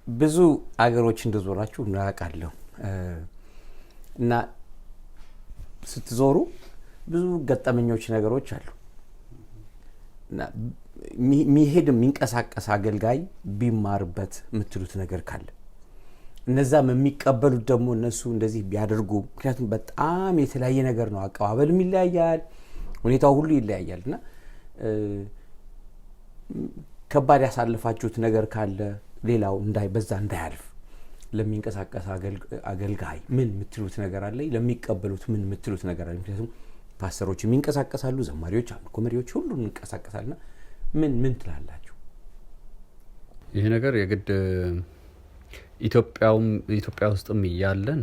ብዙ አገሮች እንደዞራችሁ እናውቃለሁ እና ስትዞሩ ብዙ ገጠመኞች ነገሮች አሉ። እና የሚሄድ የሚንቀሳቀስ አገልጋይ ቢማርበት የምትሉት ነገር ካለ፣ እነዛም የሚቀበሉት ደግሞ እነሱ እንደዚህ ቢያደርጉ፣ ምክንያቱም በጣም የተለያየ ነገር ነው። አቀባበልም ይለያያል፣ ሁኔታው ሁሉ ይለያያል። እና ከባድ ያሳለፋችሁት ነገር ካለ ሌላው እንዳይ በዛ እንዳያልፍ ለሚንቀሳቀስ አገልጋይ ምን የምትሉት ነገር አለ? ለሚቀበሉት ምን የምትሉት ነገር አለ? ምክንያቱም ፓስተሮች የሚንቀሳቀሳሉ፣ ዘማሪዎች፣ አምልኮ መሪዎች ሁሉ እንቀሳቀሳልና ምን ምን ትላላችሁ? ይህ ነገር የግድ ኢትዮጵያ ውስጥም እያለን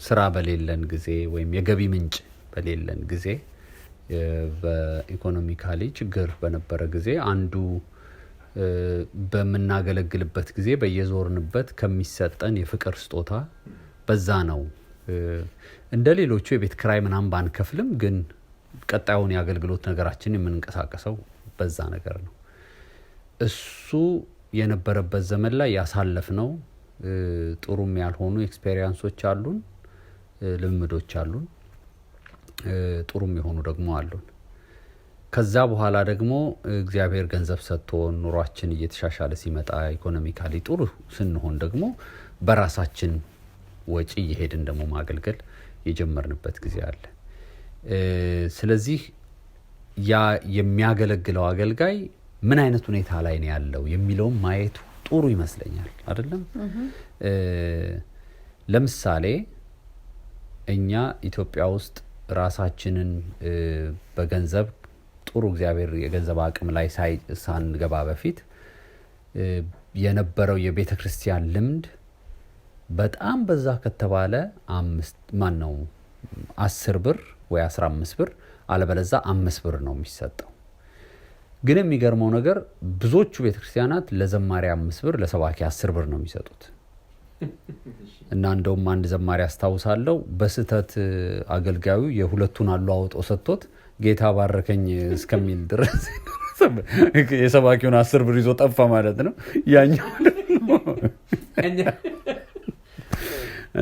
ስራ በሌለን ጊዜ ወይም የገቢ ምንጭ በሌለን ጊዜ፣ በ economically ችግር በነበረ ጊዜ፣ አንዱ በምናገለግልበት ጊዜ በየዞርንበት ከሚሰጠን የፍቅር ስጦታ በዛ ነው። እንደ ሌሎቹ የቤት ክራይ ምናምን ባንከፍልም ግን ቀጣዩን የአገልግሎት ነገራችን የምንንቀሳቀሰው በዛ ነገር ነው። እሱ የነበረበት ዘመን ላይ ያሳለፍነው ጥሩም ያልሆኑ experience ኦች አሉን፣ ልምዶች አሉን፣ ጥሩም የሆኑ ደግሞ አሉን። ከዛ በኋላ ደግሞ እግዚአብሔር ገንዘብ ሰጥቶን ኑሯችን እየተሻሻለ ሲመጣ፣ economically ጥሩ ስንሆን ደግሞ በራሳችን ወጪ እየሄድን ደግሞ ማገልገል የጀመርንበት ጊዜ አለ። ስለዚህ ያ የሚያገለግለው አገልጋይ ምን አይነት ሁኔታ ላይ ነው ያለው የሚለውን ማየቱ ጥሩ ይመስለኛል። አይደለም? ለምሳሌ እኛ ኢትዮጵያ ውስጥ ራሳችንን በገንዘብ ጥሩ እግዚአብሔር የገንዘብ አቅም ላይ ሳንገባ በፊት የነበረው የቤተ ክርስቲያን ልምድ በጣም በዛ ከተባለ አምስት፣ ማን ነው፣ 10 ብር ወይ 15 ብር፣ አለበለዛ 5 ብር ነው የሚሰጠው። ግን የሚገርመው ነገር ብዙዎቹ ቤተ ክርስቲያናት ለዘማሪ 5 ብር፣ ለሰባኪ 10 ብር ነው የሚሰጡት። እና እንደውም አንድ ዘማሪ አስታውሳለሁ፣ በስህተት አገልጋዩ የሁለቱን አለዋውጦ ሰጥቶት ጌታ ባረከኝ እስከሚል ድረስ የሰባኪውን 10 ብር ይዞ ጠፋ ማለት ነው። ያኛው ደግሞ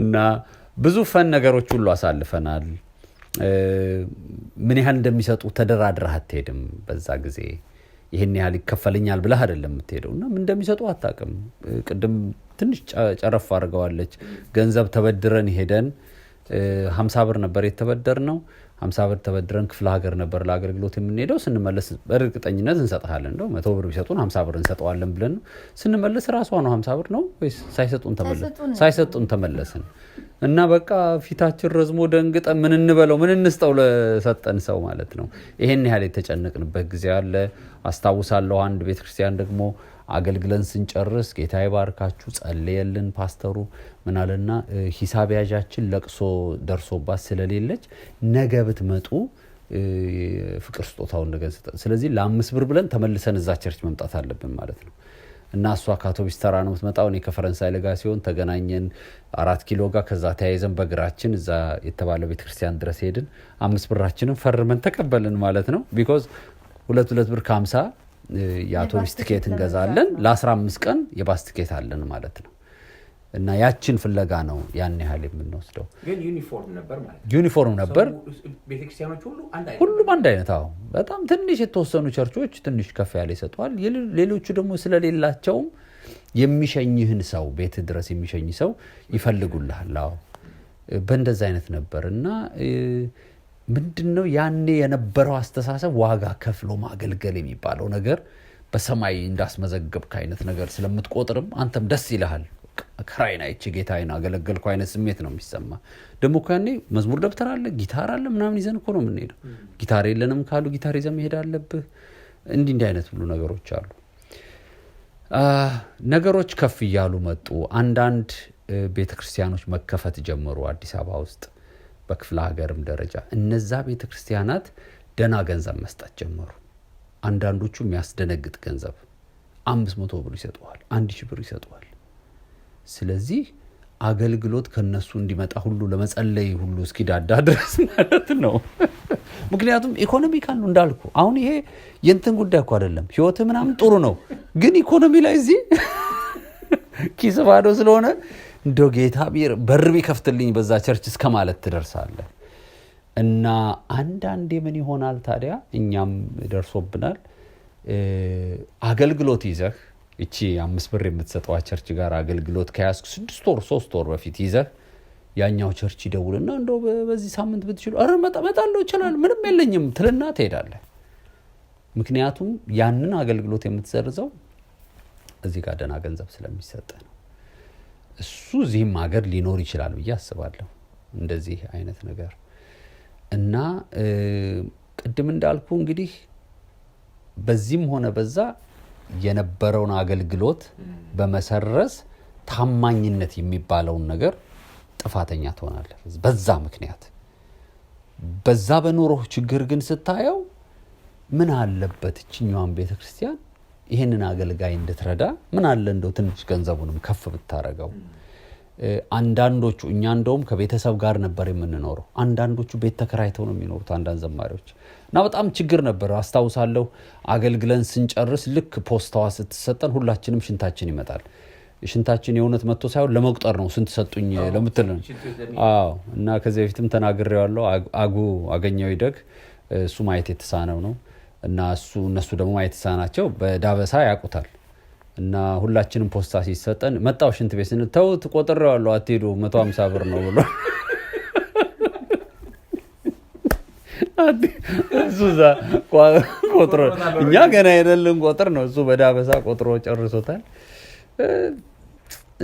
እና ብዙ fun ነገሮች ሁሉ አሳልፈናል። ምን ያህል እንደሚሰጡ ተደራድረህ አትሄድም። በዛ ጊዜ ይህን ያህል ይከፈለኛል ብለህ አይደለም የምትሄደው እና ምን እንደሚሰጡ አታውቅም። ቅድም ትንሽ ጨረፍ አድርገዋለች። ገንዘብ ተበድረን ሄደን 50 ብር ነበር የተበደርነው። 50 ብር ተበድረን ክፍለ ሀገር ነበር ለአገልግሎት የምንሄደው። ስንመለስ በእርግጠኝነት እንሰጥሃለን፣ እንደው 100 ብር ቢሰጡን 50 ብር እንሰጠዋለን ብለን ነው። ስንመለስ ራሷ ነው 50 ብር ነው ወይስ ሳይሰጡን ተመለስን? ሳይሰጡን። ሳይሰጡን ተመለስን እና በቃ ፊታችን ረዝሞ ደንግጠን ምን እንበለው፣ ምን እንስጠው ለሰጠን ሰው ማለት ነው። ይሄን ያህል የተጨነቅንበት ጊዜ አለ፣ አስታውሳለሁ። አንድ ቤተክርስቲያን ደግሞ አገልግለን ስንጨርስ ጌታ ይባርካችሁ ጸለየልን። ፓስተሩ ምናለና ሂሳብ ያዣችን ለቅሶ ደርሶባት ስለሌለች ነገ ብትመጡ ፍቅር ስጦታውን ነገ እንሰጣለን። ስለዚህ ለ5 ብር ብለን ተመልሰን እዛ church መምጣት አለብን ማለት ነው። እና እሷ ከአውቶቢስ ተራ ነው የምትመጣው፣ እኔ ከፈረንሳይ ለጋ ሲሆን ተገናኘን 4 ኪሎ ጋር። ከዛ ተያይዘን በእግራችን እዛ የተባለው ቤተክርስቲያን ድረስ ሄድን። 5 ብራችንን ፈርመን ተቀበልን ማለት ነው። Because ሁለት ሁለት ብር ከ50 የአውቶቢስ ትኬት እንገዛለን። ለ15 ቀን የባስ ትኬት አለን ማለት ነው። እና ያችን ፍለጋ ነው ያን ያህል የምንወስደው። ግን ዩኒፎርም ነበር ማለት ነው። ዩኒፎርም ነበር። ቤተክርስቲያኖች ሁሉ አንድ አይነት? ሁሉም አንድ አይነት። አዎ፣ በጣም ትንሽ የተወሰኑ ቸርቾች ትንሽ ከፍ ያለ ይሰጠዋል። ሌሎቹ ደግሞ ስለሌላቸውም የሚሸኝህን ሰው፣ ቤት ድረስ የሚሸኝ ሰው ይፈልጉልሃል። አዎ፣ በእንደዛ አይነት ነበር። እና ምንድን ነው ያኔ የነበረው አስተሳሰብ ዋጋ ከፍሎ ማገልገል የሚባለው ነገር በሰማይ እንዳስመዘገብክ አይነት ነገር ስለምትቆጥርም አንተም ደስ ይልሃል። ክራይን አይቼ ጌታዬን አገለገልኩ አይነት ስሜት ነው የሚሰማ። ደግሞ እኮ ያኔ መዝሙር ደብተር አለ፣ ጊታር አለ ምናምን ይዘን እኮ ነው የምንሄደው። ጊታር የለንም ካሉ ጊታር ይዘን መሄድ አለብህ። እንዲህ እንዲህ አይነት ሁሉ ነገሮች አሉ። ነገሮች ከፍ እያሉ መጡ። አንዳንድ ቤተ ክርስቲያኖች መከፈት ጀመሩ አዲስ አበባ ውስጥ፣ በክፍለ ሀገርም ደረጃ። እነዛ ቤተ ክርስቲያናት ደህና ገንዘብ መስጠት ጀመሩ። አንዳንዶቹ የሚያስደነግጥ ገንዘብ 500 ብር ይሰጠዋል፣ 1000 ብር ይሰጠዋል። ስለዚህ አገልግሎት ከነሱ እንዲመጣ ሁሉ ለመጸለይ ሁሉ እስኪዳዳ ድረስ ማለት ነው። ምክንያቱም economical ነው እንዳልኩ። አሁን ይሄ የእንትን ጉዳይ እኮ አይደለም። ህይወት ምናምን ጥሩ ነው፣ ግን ኢኮኖሚ ላይ እዚህ ኪስ ባዶ ስለሆነ እንደው ጌታ በር ቢከፍትልኝ በዛ church እስከ ማለት ትደርሳለህ። እና አንዳንዴ ምን ይሆናል ታዲያ እኛም ደርሶብናል። አገልግሎት ይዘህ እቺ 5 ብር የምትሰጠዋ church ጋር አገልግሎት ከያዝክ 6 ወር 3 ወር በፊት ይዘህ ያኛው church ይደውልና እንደው በዚህ ሳምንት ብትችሉ ኧረ እመጣለሁ እችላለሁ ምንም የለኝም ትልና ትሄዳለህ። ምክንያቱም ያንን አገልግሎት የምትሰርዘው እዚህ ጋር ደህና ገንዘብ ስለሚሰጥህ ነው። እሱ እዚህም ሀገር ሊኖር ይችላል ብዬ አስባለሁ እንደዚህ አይነት ነገር። እና ቅድም እንዳልኩ እንግዲህ በዚህም ሆነ በዛ የነበረውን አገልግሎት በመሰረዝ ታማኝነት የሚባለውን ነገር ጥፋተኛ ትሆናለህ በዛ ምክንያት። በዛ በኑሮህ ችግር ግን ስታየው ምን አለበት እቺኛዋን ቤተክርስቲያን ይሄንን አገልጋይ እንድትረዳ ምን አለ እንደው ትንሽ ገንዘቡንም ከፍ ብታረገው። አንዳንዶቹ እኛ እንደውም ከቤተሰብ ጋር ነበር የምንኖረው። አንዳንዶቹ ቤት ተከራይተው ነው የሚኖሩት አንዳንድ ዘማሪዎች እና በጣም ችግር ነበር። አስታውሳለሁ አገልግለን ስንጨርስ ልክ ፖስታዋ ስትሰጠን ሁላችንም ሽንታችን ይመጣል። ሽንታችን የእውነት መጥቶ ሳይሆን ለመቁጠር ነው ስንት ሰጡኝ ለምትል ነው። አዎ እና ከዚህ በፊትም ተናግሬዋለሁ። አጉ አገኘው ይደግ እሱ ማየት የተሳነው ነው እና እነሱ ደግሞ ማየት የተሳናቸው በዳበሳ ያውቁታል። እና ሁላችንም ፖስታ ሲሰጠን መጣው ሽንት ቤት ስንል ተውት ቆጥሬዋለሁ አትሄዱ 150 ብር ነው ብሎ እሱ እዛ ቆጥሮ እኛ ገና አይደለም ቆጥር ነው እሱ በዳበሳ ቆጥሮ ጨርሶታል።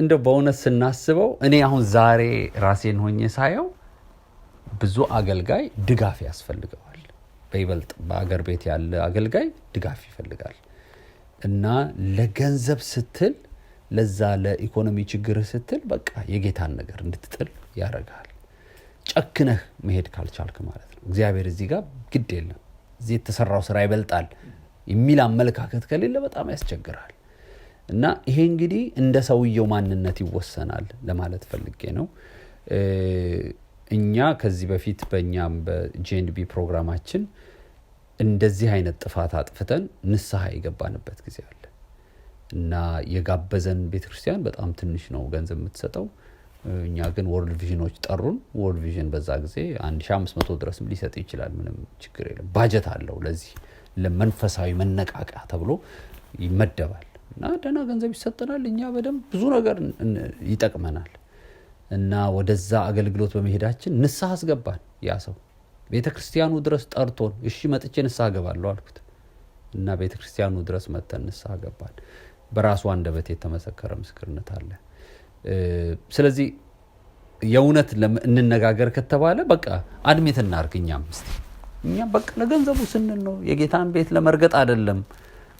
እንደው በእውነት ስናስበው እኔ አሁን ዛሬ ራሴን ሆኜ ሳየው ብዙ አገልጋይ ድጋፍ ያስፈልገዋል። በይበልጥ በአገር ቤት ያለ አገልጋይ ድጋፍ ይፈልጋል። እና ለገንዘብ ስትል ለዛ ለኢኮኖሚ ችግር ስትል በቃ የጌታን ነገር እንድትጥል ያደርጋል። ጨክነህ መሄድ ካልቻልክ ማለት ነው። እግዚአብሔር እዚህ ጋር ግድ የለም እዚህ የተሰራው ስራ ይበልጣል የሚል አመለካከት ከሌለ በጣም ያስቸግራል። እና ይሄ እንግዲህ እንደ ሰውየው ማንነት ይወሰናል ለማለት ፈልጌ ነው። እኛ ከዚህ በፊት በእኛም በጄኤንቢ ፕሮግራማችን እንደዚህ አይነት ጥፋት አጥፍተን ንስሐ የገባንበት ጊዜ አለ። እና የጋበዘን ቤተክርስቲያን በጣም ትንሽ ነው ገንዘብ የምትሰጠው። እኛ ግን ወርልድ ቪዥኖች ጠሩን። ወርልድ ቪዥን በዛ ጊዜ 1500 ድረስም ሊሰጥ ይችላል፣ ምንም ችግር የለም። ባጀት አለው ለዚህ ለመንፈሳዊ መነቃቂያ ተብሎ ይመደባል። እና ደህና ገንዘብ ይሰጠናል። እኛ በደንብ ብዙ ነገር ይጠቅመናል። እና ወደዛ አገልግሎት በመሄዳችን ንስሐ አስገባን። ያ ሰው ቤተክርስቲያኑ ድረስ ጠርቶን እሺ መጥቼ ንስሐ እገባለሁ አልኩት። እና ቤተክርስቲያኑ ድረስ መጥተን ንስሐ ገባን። በራሱ አንደበት የተመሰከረ ምስክርነት አለ። ስለዚህ የእውነት እንነጋገር ከተባለ በቃ አድሜት እናርግ። እኛም እስቲ እኛም በቃ ለገንዘቡ ስንል ነው የጌታን ቤት ለመርገጥ አይደለም።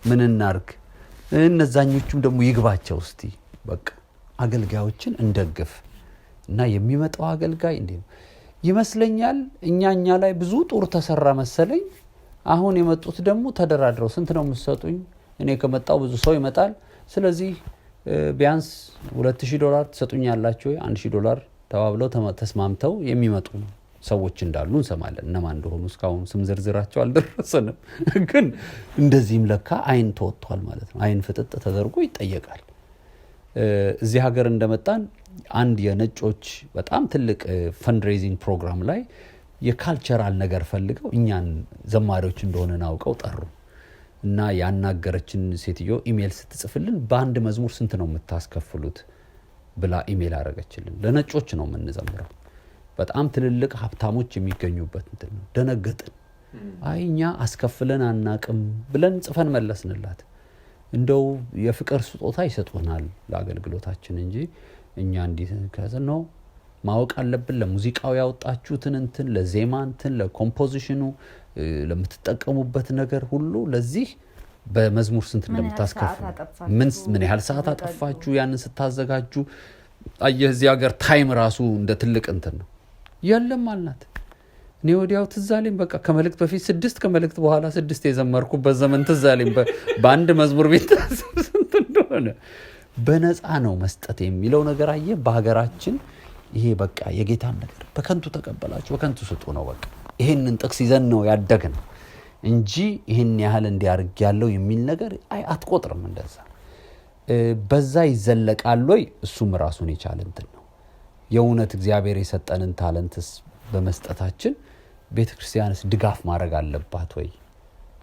ምን እናርግ? እነዛኞቹም ደግሞ ይግባቸው እስቲ በቃ አገልጋዮችን እንደግፍ። እና የሚመጣው አገልጋይ እንዴ ነው ይመስለኛል። እኛ ላይ ብዙ ጦር ተሰራ መሰለኝ። አሁን የመጡት ደግሞ ተደራድረው ስንት ነው የምትሰጡኝ? እኔ ከመጣው ብዙ ሰው ይመጣል። ስለዚህ ቢያንስ $2000 ትሰጡኛላችሁ ወይ $1000 ተባብለው ተስማምተው የሚመጡ ሰዎች እንዳሉ እንሰማለን። እነማን እንደሆኑ እስካሁን ስም ዝርዝራቸው አልደረሰንም። ግን እንደዚህም ለካ አይን ተወጥቷል ማለት ነው። አይን ፍጥጥ ተደርጎ ይጠየቃል። እዚህ ሀገር እንደመጣን አንድ የነጮች በጣም ትልቅ fundraising ፕሮግራም ላይ የ cultural ነገር ፈልገው እኛን ዘማሪዎች እንደሆነን አውቀው ጠሩ። እና ያናገረችን ሴትዮ ኢሜል ስትጽፍልን በአንድ መዝሙር ስንት ነው የምታስከፍሉት ብላ ኢሜል አደረገችልን። ለነጮች ነው የምንዘምረው፣ በጣም ትልልቅ ሀብታሞች የሚገኙበት እንትን ነው። ደነገጥን። አይ እኛ አስከፍለን አናቅም ብለን ጽፈን መለስንላት። እንደው የፍቅር ስጦታ ይሰጡናል ለአገልግሎታችን እንጂ እኛ እንዲህ ከዛ ነው ማወቅ አለብን። ለሙዚቃው ያወጣችሁትን እንትን፣ ለዜማ እንትን፣ ለኮምፖዚሽኑ፣ ለምትጠቀሙበት ነገር ሁሉ ለዚህ በመዝሙር ስንት ምን ያህል እንደምታስከፍሉ፣ ሰዓት አጠፋችሁ? ምን ያህል ሰዓት አጠፋችሁ ያንን ስታዘጋጁ። አየህ እዚህ ሀገር time ራሱ እንደ ትልቅ እንትን ነው። የለም አልናት። እኔ ወዲያው ትዝ አለኝ። በቃ ከመልእክት በፊት 6 ከመልእክት በኋላ 6 የዘመርኩበት ዘመን ትዝ አለኝ። በአንድ መዝሙር ቤት ስንት እንደሆነ። በነፃ ነው መስጠት የሚለው ነገር አየህ በሀገራችን ይሄ በቃ የጌታን ነገር በከንቱ ተቀበላችሁ በከንቱ ስጡ ነው። በቃ ይሄንን ጥቅስ ይዘን ነው ያደግነው እንጂ ይሄን ያህል እንዲያርግ ያለው የሚል ነገር አይ አትቆጥርም እንደዛ። በዛ ይዘለቃል ወይ? እሱም ራሱን የቻለ እንትን ነው። የእውነት እግዚአብሔር የሰጠንን talent ስ በመስጠታችን ቤተክርስቲያንስ ድጋፍ ማድረግ አለባት ወይ?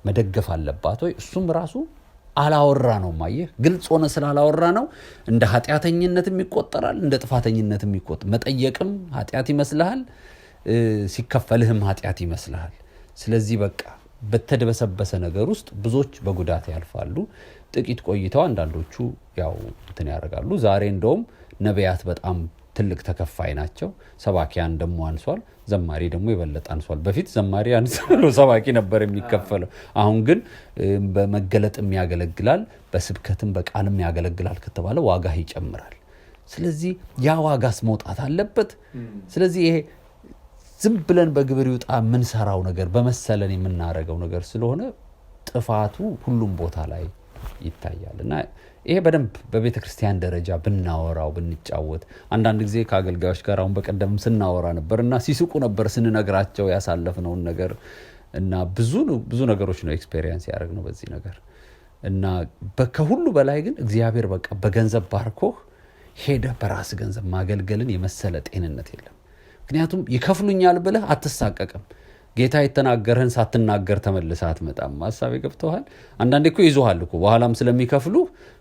መደገፍ አለባት ወይ? እሱም ራሱ አላወራ ነው። ማየህ ግልጽ ሆነ ስላላወራ ነው እንደ ኃጢአተኝነትም ይቆጠራል፣ እንደ ጥፋተኝነትም ይቆጠራል። መጠየቅም ኃጢአት ይመስልሃል፣ ሲከፈልህም ኃጢአት ይመስልሃል። ስለዚህ በቃ በተደበሰበሰ ነገር ውስጥ ብዙዎች በጉዳት ያልፋሉ። ጥቂት ቆይተው አንዳንዶቹ ያው እንትን ያደርጋሉ። ዛሬ እንደውም ነቢያት በጣም ትልቅ ተከፋይ ናቸው። ሰባኪያን ደግሞ አንሷል፣ ዘማሪ ደግሞ የበለጠ አንሷል። በፊት ዘማሪ አንሷል፣ ሰባኪ ነበር የሚከፈለው። አሁን ግን በመገለጥም ያገለግላል፣ በስብከትም በቃልም ያገለግላል ከተባለ ዋጋህ ይጨምራል። ስለዚህ ያ ዋጋስ መውጣት አለበት። ስለዚህ ይሄ ዝም ብለን በግብር ይውጣ የምንሰራው ነገር በመሰለን የምናረገው ነገር ስለሆነ ጥፋቱ ሁሉም ቦታ ላይ ይታያል። እና ይሄ በደንብ በቤተክርስቲያን ደረጃ ብናወራው ብንጫወት፣ አንዳንድ ጊዜ ከአገልጋዮች ጋር አሁን በቀደም ስናወራ ነበር እና ሲስቁ ነበር ስንነግራቸው ያሳለፍነውን ነገር እና ብዙ ብዙ ነገሮች ነው experience ያደረግነው በዚህ ነገር። እና ከሁሉ በላይ ግን እግዚአብሔር በቃ በገንዘብ ባርኮህ ሄደህ በራስ ገንዘብ ማገልገልን የመሰለ ጤንነት የለም። ምክንያቱም ይከፍሉኛል ብለህ አትሳቀቅም። ጌታ የተናገርህን ሳትናገር ተመልሰህ አትመጣም። ሀሳቤ ገብቶሃል? አንዳንዴ እኮ ይዞሃል እኮ በኋላም ስለሚከፍሉ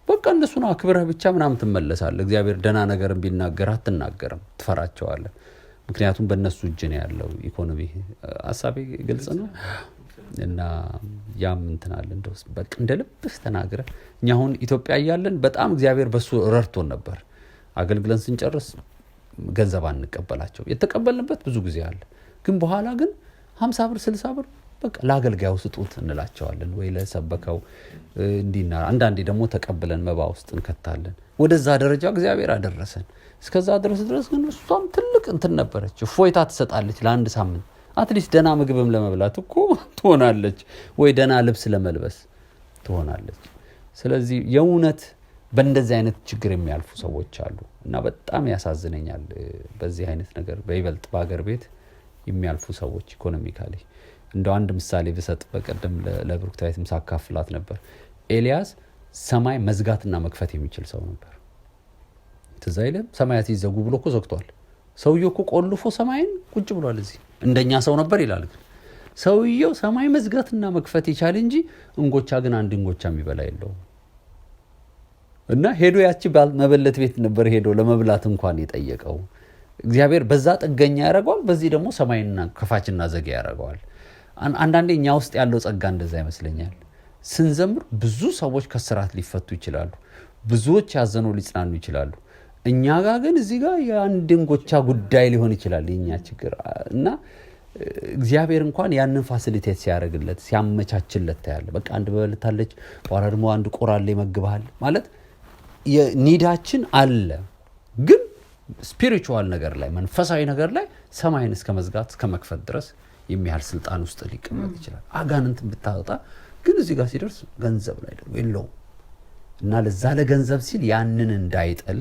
በቃ እነሱን አክብረህ ብቻ ምናምን ትመለሳለህ። እግዚአብሔር ደህና ነገርም ቢናገር አትናገርም፣ ትፈራቸዋለህ። ምክንያቱም በእነሱ እጅ ነው ያለው ኢኮኖሚ። ሀሳቤ ግልጽ ነው። እና ያም እንትን አለ እንደው በቃ እንደ ልብህ ተናግረህ። እኛ አሁን ኢትዮጵያ እያለን በጣም እግዚአብሔር በሱ ረድቶን ነበር። አገልግለን ስንጨርስ ገንዘብ አንቀበላቸው። የተቀበልንበት ብዙ ጊዜ አለ። ግን በኋላ ግን 50 ብር 60 ብር በቃ ለአገልጋዩ ስጡት እንላቸዋለን ወይ ለሰበከው እንዲና አንዳንዴ ደግሞ ተቀብለን መባ ውስጥ እንከታለን። ወደዛ ደረጃ እግዚአብሔር አደረሰን። እስከዛ ድረስ ግን እሷም ትልቅ እንትን ነበረች፣ እፎይታ ትሰጣለች ለአንድ ሳምንት። at least ደህና ምግብም ለመብላት እኮ ትሆናለች፣ ወይ ደህና ልብስ ለመልበስ ትሆናለች። ስለዚህ የእውነት በእንደዚህ አይነት ችግር የሚያልፉ ሰዎች አሉ እና በጣም ያሳዝነኛል። በዚህ አይነት ነገር በይበልጥ በአገር ቤት የሚያልፉ ሰዎች economically። እንደው አንድ ምሳሌ ብሰጥ በቀደም ለብሩክታዊትም ሳካፍላት ነበር። ኤልያስ ሰማይ መዝጋትና መክፈት የሚችል ሰው ነበር። ትዝ አይልም? ሰማያት ይዘጉ ብሎ እኮ ዘግቷል። ሰውየው እኮ ቆልፎ ሰማይን ቁጭ ብሏል። እዚህ እንደኛ ሰው ነበር ይላል። ግን ሰውየው ሰማይ መዝጋትና መክፈት ይቻል እንጂ እንጎቻ ግን አንድ እንጎቻ የሚበላ የለውም። እና ሄዶ ያቺ መበለት ቤት ነበር ሄዶ ለመብላት እንኳን የጠየቀው። እግዚአብሔር በዛ ጥገኛ ያደርገዋል፣ በዚህ ደግሞ ሰማይና ከፋችና ዘጊ ያደርገዋል። አንዳንዴ እኛ ውስጥ ያለው ጸጋ እንደዛ ይመስለኛል። ስንዘምር ብዙ ሰዎች ከስራት ሊፈቱ ይችላሉ፣ ብዙዎች ያዘኑ ሊጽናኑ ይችላሉ። እኛ ጋር ግን እዚህ ጋር የአንድ እንጎቻ ጉዳይ ሊሆን ይችላል የኛ ችግር። እና እግዚአብሔር እንኳን ያንን ፋሲሊቴት ሲያደርግለት ሲያመቻችለት ታያለህ። በቃ አንድ በበልታለች በኋላ ደግሞ አንድ ቆራሌ ይመግብሃል ማለት የኒዳችን አለ። ግን spiritual ነገር ላይ መንፈሳዊ ነገር ላይ ሰማይን እስከ መዝጋት እስከ መክፈት ድረስ የሚያህል ስልጣን ውስጥ ሊቀመጥ ይችላል። አጋንንትን ብታወጣ ግን እዚህ ጋር ሲደርስ ገንዘብ ላይ ደግሞ የለውም። እና ለዛ ለገንዘብ ሲል ያንን እንዳይጥል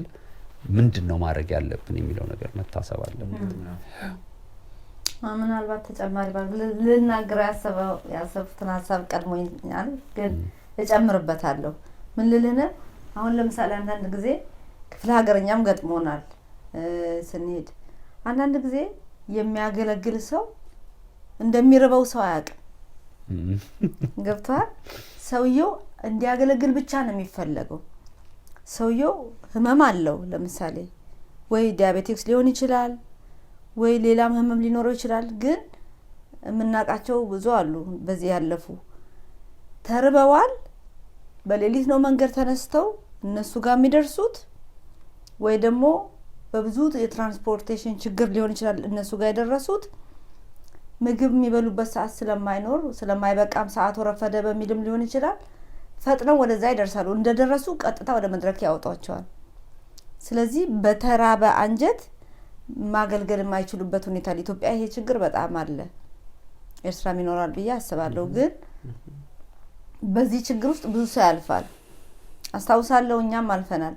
ምንድነው ማድረግ ያለብን የሚለው ነገር መታሰብ አለበት። ምናልባት ተጨማሪ ልናገር ያሰብኩትን ሀሳብ ቀድሞኛል፣ ግን እጨምርበታለሁ። ምን ልልህ ነው? አሁን ለምሳሌ አንዳንድ ጊዜ ክፍለ ሀገርኛም ገጥሞናል ስንሄድ አንዳንድ ጊዜ የሚያገለግል ሰው እንደሚርበው ሰው አያውቅም። ገብቶሃል? ሰውየው እንዲያገለግል ብቻ ነው የሚፈለገው። ሰውየው ህመም አለው፣ ለምሳሌ ወይ diabetics ሊሆን ይችላል ወይ ሌላም ህመም ሊኖረው ይችላል። ግን የምናውቃቸው ብዙ አሉ በዚህ ያለፉ ተርበዋል። በሌሊት ነው መንገድ ተነስተው እነሱ ጋር የሚደርሱት፣ ወይ ደግሞ በብዙ የ transportation ችግር ሊሆን ይችላል እነሱ ጋር የደረሱት። ምግብ የሚበሉበት ሰዓት ስለማይኖር ስለማይበቃም ሰዓቱ ረፈደ በሚልም ሊሆን ይችላል ፈጥነው ወደዛ ይደርሳሉ። እንደደረሱ ቀጥታ ወደ መድረክ ያወጧቸዋል። ስለዚህ በተራበ አንጀት ማገልገል የማይችሉበት ሁኔታ አለ። ኢትዮጵያ ይሄ ችግር በጣም አለ፣ ኤርትራም ይኖራል ብዬ አስባለሁ። ግን በዚህ ችግር ውስጥ ብዙ ሰው ያልፋል። አስታውሳለሁ፣ እኛም አልፈናል።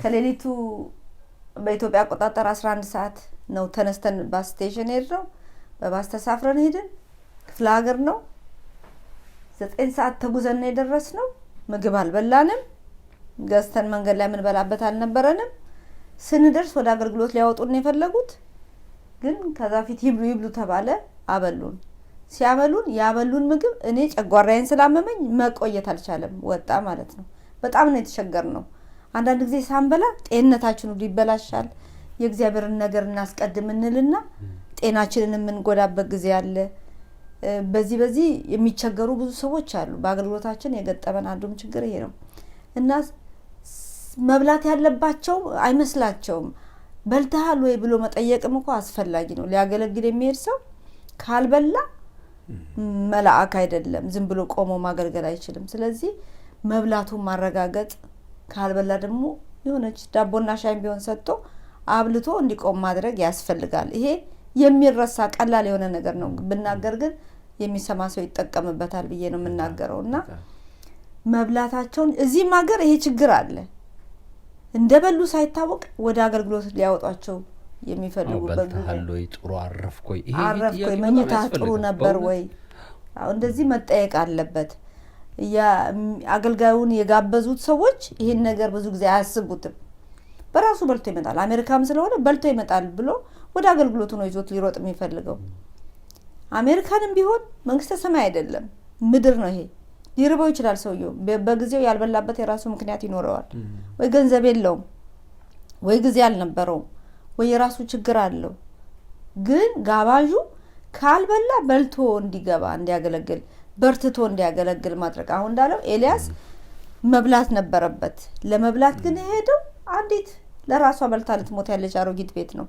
ከሌሊቱ በኢትዮጵያ አቆጣጠር 11 ሰዓት ነው ተነስተን bus station ሄድነው። በባስ ተሳፍረን ሄድን። ክፍለ ሀገር ነው። 9 ሰዓት ተጉዘን ነው የደረስነው። ምግብ አልበላንም። ገዝተን መንገድ ላይ የምንበላበት አልነበረንም። ስንደርስ ወደ አገልግሎት ሊያወጡን የፈለጉት ግን ከዛ ፊት ይብሉ ይብሉ ተባለ። አበሉን። ሲያበሉን ያበሉን ምግብ እኔ ጨጓራዬን ስላመመኝ መቆየት አልቻለም፣ ወጣ ማለት ነው። በጣም ነው የተቸገርነው። አንዳንድ ጊዜ ሳንበላ ጤንነታችን ሁሉ ይበላሻል። የእግዚአብሔርን ነገር እናስቀድም እንልና ጤናችንን የምንጎዳበት ጊዜ አለ። በዚህ በዚህ የሚቸገሩ ብዙ ሰዎች አሉ። በአገልግሎታችን የገጠመን አንዱም ችግር ይሄ ነው እና መብላት ያለባቸው አይመስላቸውም። በልተሃል ወይ ብሎ መጠየቅም እኮ አስፈላጊ ነው። ሊያገለግል የሚሄድ ሰው ካልበላ መልአክ አይደለም፣ ዝም ብሎ ቆሞ ማገልገል አይችልም። ስለዚህ መብላቱን ማረጋገጥ፣ ካልበላ ደግሞ የሆነች ዳቦና ሻይም ቢሆን ሰጥቶ አብልቶ እንዲቆም ማድረግ ያስፈልጋል። ይሄ የሚረሳ ቀላል የሆነ ነገር ነው። ብናገር ግን የሚሰማ ሰው ይጠቀምበታል ብዬ ነው የምናገረው እና መብላታቸውን እዚህም ሀገር ይሄ ችግር አለ። እንደበሉ ሳይታወቅ ወደ አገልግሎት ሊያወጧቸው የሚፈልጉበት ጊዜ በልተሃል ወይ? ጥሩ አረፍክ ወይ? ይሄ አረፍክ ጥያቄ ወይ? በጣም መኝታ ጥሩ ያስፈልጋል። ነበር በእውነት። ወይ? አዎ፣ እንደዚህ መጠየቅ አለበት። አገልጋዩን የጋበዙት ሰዎች ይህን ነገር ብዙ ጊዜ አያስቡትም። በራሱ በልቶ ይመጣል፣ አሜሪካም ስለሆነ በልቶ ይመጣል ብሎ ወደ አገልግሎቱ ነው ይዞት ሊሮጥ የሚፈልገው። አሜሪካንም ቢሆን መንግስተ ሰማይ አይደለም፣ ምድር ነው ይሄ። ሊርበው ይችላል ሰውየው። በጊዜው ያልበላበት የራሱ ምክንያት ይኖረዋል። ወይ ገንዘብ የለውም፣ ወይ ጊዜ አልነበረውም፣ ወይ የራሱ ችግር አለው። ግን ጋባዡ ካልበላ በልቶ እንዲገባ እንዲያገለግል፣ በርትቶ እንዲያገለግል ማድረግ። አሁን እንዳለው ኤልያስ መብላት ነበረበት። ለመብላት ግን የሄደው አንዲት ለራሷ በልታ ልትሞት ያለች አሮጊት ቤት ነው።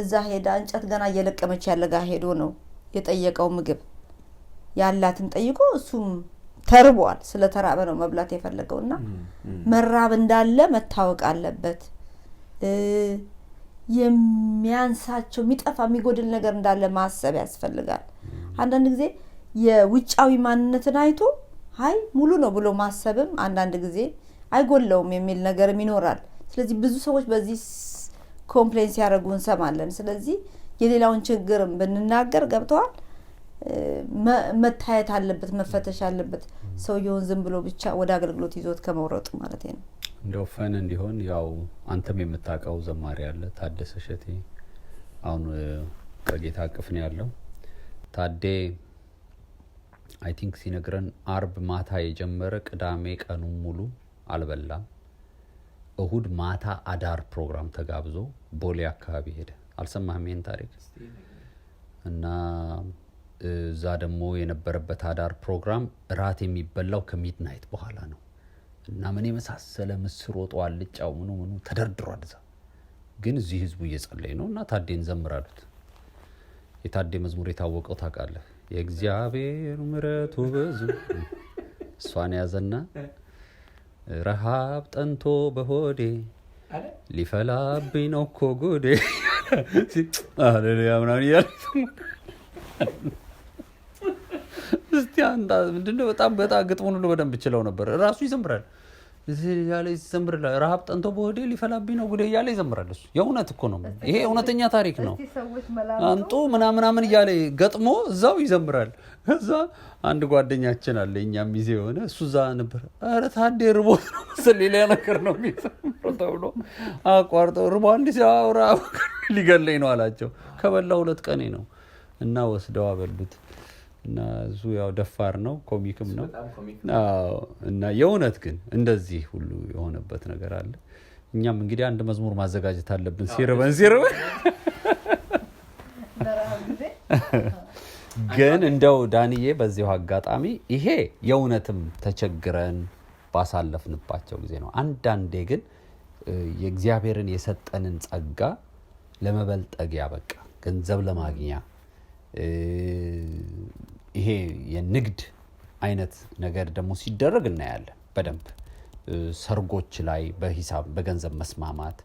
እዛ ሄዳ እንጨት ገና እየለቀመች ያለ ጋ ሄዶ ነው የጠየቀው ምግብ ያላትን ጠይቆ፣ እሱም ተርቧል። ስለተራበ ነው መብላት የፈለገው እና መራብ እንዳለ መታወቅ አለበት። የሚያንሳቸው የሚጠፋ የሚጎድል ነገር እንዳለ ማሰብ ያስፈልጋል። አንዳንድ ጊዜ የውጫዊ ማንነትን አይቶ አይ ሙሉ ነው ብሎ ማሰብም አንዳንድ ጊዜ አይጎለውም የሚል ነገርም ይኖራል። ስለዚህ ብዙ ሰዎች በዚህ complain ሲያደርጉ እንሰማለን። ስለዚህ የሌላውን ችግርም ብንናገር ገብተዋል መታየት አለበት፣ መፈተሽ አለበት። ሰውየውን ዝም ብሎ ብቻ ወደ አገልግሎት ይዞት ከመውረጡ ማለት ነው። እንደው fun እንዲሆን ያው አንተም የምታውቀው ዘማሪ አለ ታደሰ እሸቴ፣ አሁን በጌታ እቅፍ ነው ያለው። ታዴ I think ሲነግረን አርብ ማታ የጀመረ ቅዳሜ ቀኑን ሙሉ አልበላም። እሁድ ማታ አዳር ፕሮግራም ተጋብዞ ቦሌ አካባቢ ሄደ። አልሰማህም ይሄን ታሪክ? እና እዛ ደግሞ የነበረበት አዳር ፕሮግራም እራት የሚበላው ከ midnight በኋላ ነው። እና ምን የመሳሰለ ምስር ወጡ፣ አልጫው፣ ምኑ ምኑ ተደርድሯል እዛ። ግን እዚህ ህዝቡ እየጸለየ ነው እና ታዴን ዘምር አሉት። የታዴ መዝሙር የታወቀው ታውቃለህ፣ የእግዚአብሔር ምሕረቱ ብዙ፣ እሷን ያዘና ረሃብ ጠንቶ በሆዴ ሊፈላብኝ ነው እኮ ጉዴ ሃሌሉያ ምናምን እያለ፣ እስቲ አንድ ምንድነው በጣም በጣም ግጥሙን ሁሉ በደንብ ችለው ነበር። ራሱ ይዘምራል እዚህ እያለ ይዘምራል። ረሃብ ጠንቶ በሆዴ ሊፈላብኝ ነው ጉዴ እያለ ይዘምራል። እሱ የእውነት እኮ ነው። ይሄ እውነተኛ ታሪክ ነው። አንጡ ምናምን ምናምን እያለ ገጥሞ እዛው ይዘምራል። ከዛ አንድ ጓደኛችን አለ እኛም ሚዜ የሆነ፣ እሱ እዛ ነበር። ኧረ ታዴ ርቦት ነው መሰል ሌላ ነገር ነው የሚዘምረው ተብሎ አቋርጠው ርቦ አንድ ሲያወራ ሊገለኝ ነው አላቸው። ከበላ 2 ቀኔ ነው እና ወስደው አበሉት። እና እሱ ያው ደፋር ነው፣ comic ም ነው። አዎ፣ እና የእውነት ግን እንደዚህ ሁሉ የሆነበት ነገር አለ። እኛም እንግዲህ አንድ መዝሙር ማዘጋጀት አለብን ሲርበን ሲርበን። ግን እንደው ዳንዬ በዚሁ አጋጣሚ ይሄ የእውነትም ተቸግረን ባሳለፍንባቸው ጊዜ ነው። አንዳንዴ ግን የእግዚአብሔርን የሰጠንን ጸጋ ለመበልጠጊያ በቃ ገንዘብ ለማግኛ ይሄ የንግድ አይነት ነገር ደግሞ ሲደረግ እናያለን በደንብ። ሰርጎች ላይ በሂሳብ በገንዘብ መስማማት፣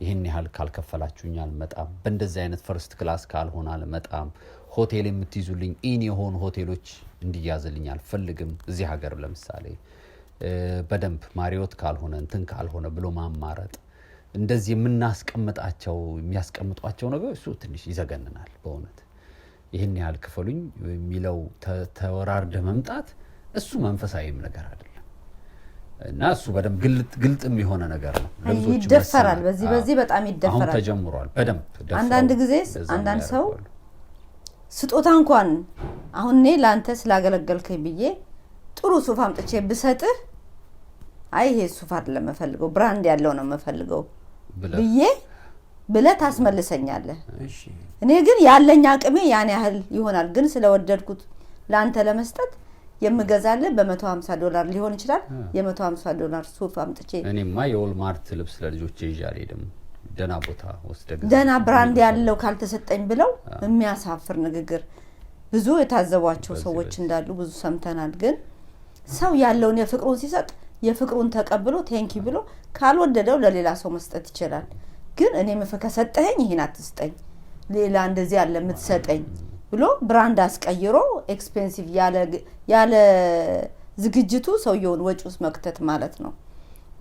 ይህን ያህል ካልከፈላችሁኝ አልመጣም፣ በእንደዚህ አይነት first class ካልሆነ አልመጣም፣ ሆቴል የምትይዙልኝ inn የሆኑ ሆቴሎች እንዲያዝልኝ አልፈልግም፣ እዚህ ሀገር ለምሳሌ በደንብ ማሪዮት ካልሆነ እንትን ካልሆነ ብሎ ማማረጥ፣ እንደዚህ የምናስቀምጣቸው የሚያስቀምጧቸው ነገሮች እሱ ትንሽ ይዘገንናል በእውነት። ይህን ያህል ክፈሉኝ የሚለው ተወራርደ መምጣት እሱ መንፈሳዊም ነገር አይደለም። እና እሱ በደንብ ግልጥም የሆነ ነገር ነው። ለብዙዎች ይደፈራል። መሰናል። በዚህ በዚህ በጣም አሁን ይደፈራል። ተጀምሯል። በደንብ ደፍረው አንዳንድ ጊዜ እንደዛ አንዳንድ ሰው ያደርጋሉ። ስጦታ እንኳን አሁን እኔ ለአንተ ስላገለገልከኝ ብዬ ጥሩ ሱፍ አምጥቼ ብሰጥህ፣ አይ ይሄ ሱፍ አይደለም የምፈልገው፣ brand ያለው ነው የምፈልገው ብለህ ብዬ ብለህ ታስመልሰኛለህ። እኔ ግን ያለኝ አቅሜ ያን ያህል ይሆናል። ግን ስለወደድኩት ለአንተ ለመስጠት የምገዛልህ በ150 ዶላር ሊሆን ይችላል። የ150 ዶላር ሱፍ አምጥቼ እኔማ የ Walmart ልብስ ለልጆቼ ይዤ አልሄድም። ደህና ቦታ ወስደህ ግዛ። ደህና brand ያለው ካልተሰጠኝ ብለው የሚያሳፍር ንግግር ብዙ የታዘቧቸው ሰዎች እንዳሉ ብዙ ሰምተናል። ግን ሰው ያለውን የፍቅሩን ሲሰጥ የፍቅሩን ተቀብሎ thank you ብሎ ካልወደደው ለሌላ ሰው መስጠት ይችላል። ግን እኔ ከሰጠኸኝ ይሄን አትስጠኝ፣ ሌላ እንደዚህ ያለ የምትሰጠኝ ብሎ brand አስቀይሮ expensive ያለ ዝግጅቱ ሰውየውን ወጪ ውስጥ መክተት ማለት ነው።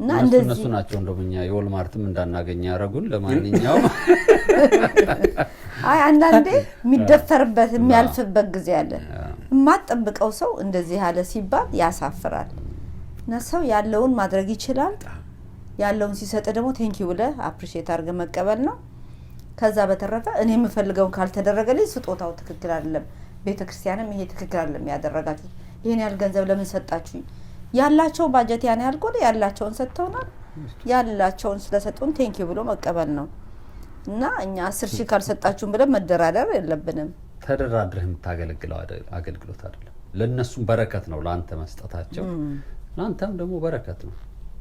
እና እነሱ እንደዚህ እነሱ ናቸው እንደውም እኛ የ Walmart ም እንዳናገኝ ያደረጉን። ለማንኛውም አይ አንዳንዴ የሚደፈርበት የሚያልፍበት ጊዜ አለ። የማትጠብቀው ሰው እንደዚህ ያለ ሲባል ያሳፍራል። እና ሰው ያለውን ማድረግ ይችላል። ያለውን ሲሰጥ ደግሞ thank you ብለህ appreciate አድርገህ መቀበል ነው። ከዛ በተረፈ እኔ የምፈልገውን ካልተደረገልኝ ስጦታው ትክክል አይደለም፣ ቤተ ክርስቲያንም ይሄ ትክክል አይደለም ያደረጋችሁት፣ ይሄን ያህል ገንዘብ ለምን ሰጣችሁኝ? ያላቸው ባጀት ያን ያህል ከሆነ ያላቸውን ሰጥተውናል። ያላቸውን ስለሰጡን thank you ብሎ መቀበል ነው። እና እኛ 10,000 ካልሰጣችሁን ብለን መደራደር የለብንም። ተደራድረህ የምታገለግለው አገልግሎት አይደለም። ለእነሱም በረከት ነው ለአንተ መስጠታቸው፣ ለአንተም ደግሞ በረከት ነው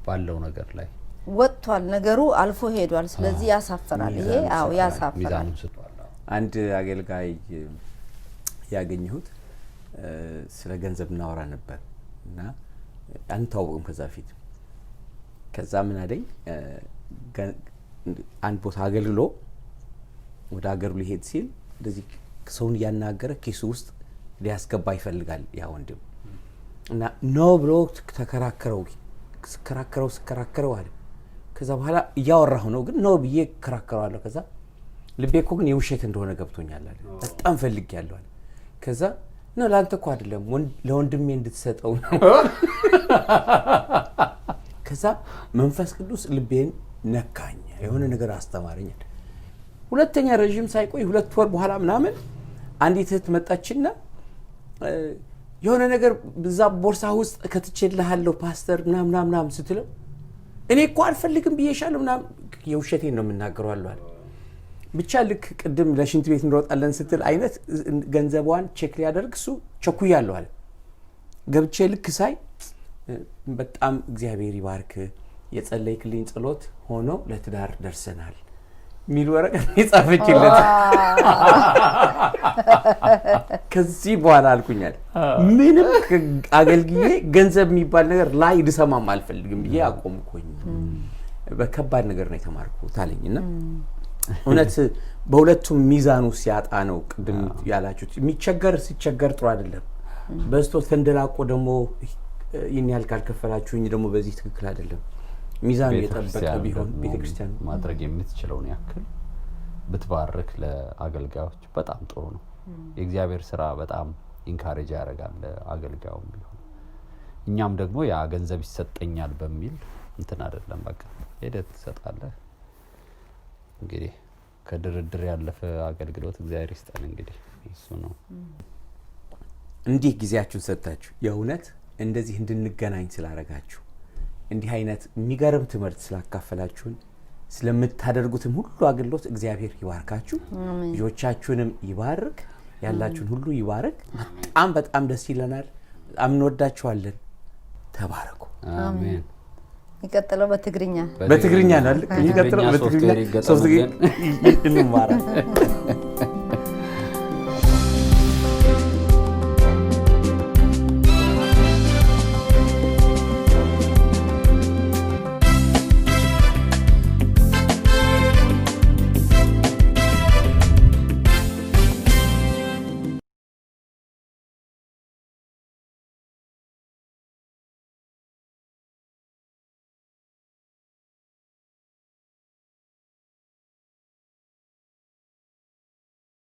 ባለው ነገር ላይ። ወጥቷል፣ ነገሩ አልፎ ሄዷል። ስለዚህ ያሳፍራል። ይሄ አዎ ያሳፍራል። ሚዛኑን ስቷል። አዎ። አንድ አገልጋይ ያገኘሁት ስለ ገንዘብ እናወራ ነበር እና አንተዋወቅም ከዛ በፊት። ከዛ ምን አለኝ፣ አንድ ቦታ አገልግሎ ወደ ሀገሩ ሊሄድ ሲል እንደዚህ ሰውን እያናገረ ኪሱ ውስጥ ሊያስገባ ይፈልጋል ያ ወንድም እና no ብሎ ተከራከረው፣ ስከራከረው ስከራከረው አለ። ከዛ በኋላ እያወራሁ ነው ግን no ብዬ እከራከረዋለሁ። ከዛ ልቤ እኮ ግን የውሸት እንደሆነ ገብቶኛል አለ። በጣም ፈልጌያለሁ አለ። ከዛ no ለአንተ እኮ አይደለም፣ ለወንድሜ እንድትሰጠው ነው። ከዛ መንፈስ ቅዱስ ልቤን ነካኝ፣ የሆነ ነገር አስተማረኛል። ሁለተኛ ረዥም ሳይቆይ 2 ወር በኋላ ምናምን አንዲት እህት መጣችና የሆነ ነገር እዛ ቦርሳ ውስጥ ከትቼልሃለሁ ፓስተር ምናምን ምናምን ምናምን ስትለው እኔ እኮ አልፈልግም ብዬሻለሁ ምናምን የውሸቴን ነው የምናገረው አለ። ብቻ ልክ ቅድም ለሽንት ቤት እንሮጣለን ስትል አይነት ገንዘቧን check ሊያደርግ እሱ ቸኩያለሁ አለ። ገብቼ ልክ ሳይ በጣም እግዚአብሔር ይባርክ፣ የጸለይክልኝ ጸሎት ሆኖ ለትዳር ደርሰናል የሚል ወረቀት የጻፈችለት። ከዚህ በኋላ አልኩኛል ምንም አገልግዬ ገንዘብ የሚባል ነገር ላይ ልሰማም አልፈልግም ብዬ አቆምኩኝ። በከባድ ነገር ነው የተማርኩት አለኝ። እና እውነት በሁለቱም ሚዛኑ ሲያጣ ነው ቅድም ያላችሁት። የሚቸገር ሲቸገር ጥሩ አይደለም። በዝቶ ተንደላቆ ደግሞ ይህን ያህል ካልከፈላችሁኝ ደግሞ በዚህ ትክክል አይደለም። ሚዛኑ የጠበቀ ቤተክርስቲያን ቢሆን ደግሞ ቤተክርስቲያን ማድረግ የምትችለውን ያክል ብትባርክ ለአገልጋዮች በጣም ጥሩ ነው። የእግዚአብሔር ስራ በጣም encourage ያደርጋል ለአገልጋዩም ቢሆን። እኛም ደግሞ ያ ገንዘብ ይሰጠኛል በሚል እንትን አይደለም፣ በቃ ሄደህ ትሰጣለህ። እንግዲህ ከድርድር ያለፈ አገልግሎት እግዚአብሔር ይስጠን። እንግዲህ እሱ ነው። እንዲህ ጊዜያችሁን ሰጥታችሁ የእውነት እንደዚህ እንድንገናኝ ስላረጋችሁ፣ እንዲህ አይነት የሚገርም ትምህርት ስላካፈላችሁን፣ ስለምታደርጉትም ሁሉ አገልግሎት እግዚአብሔር ይባርካችሁ፣ ልጆቻችሁንም ይባርክ፣ ያላችሁን ሁሉ ይባርክ። በጣም በጣም ደስ ይለናል። በጣም እንወዳችኋለን። ተባረኩ። አሜን። የሚቀጥለው በትግርኛ። በትግርኛ ነው አይደል? የሚቀጥለው በትግርኛ በትግርኛ ሶፍትዌር ሶፍትዌር ይገጠምልን። እንማራለን።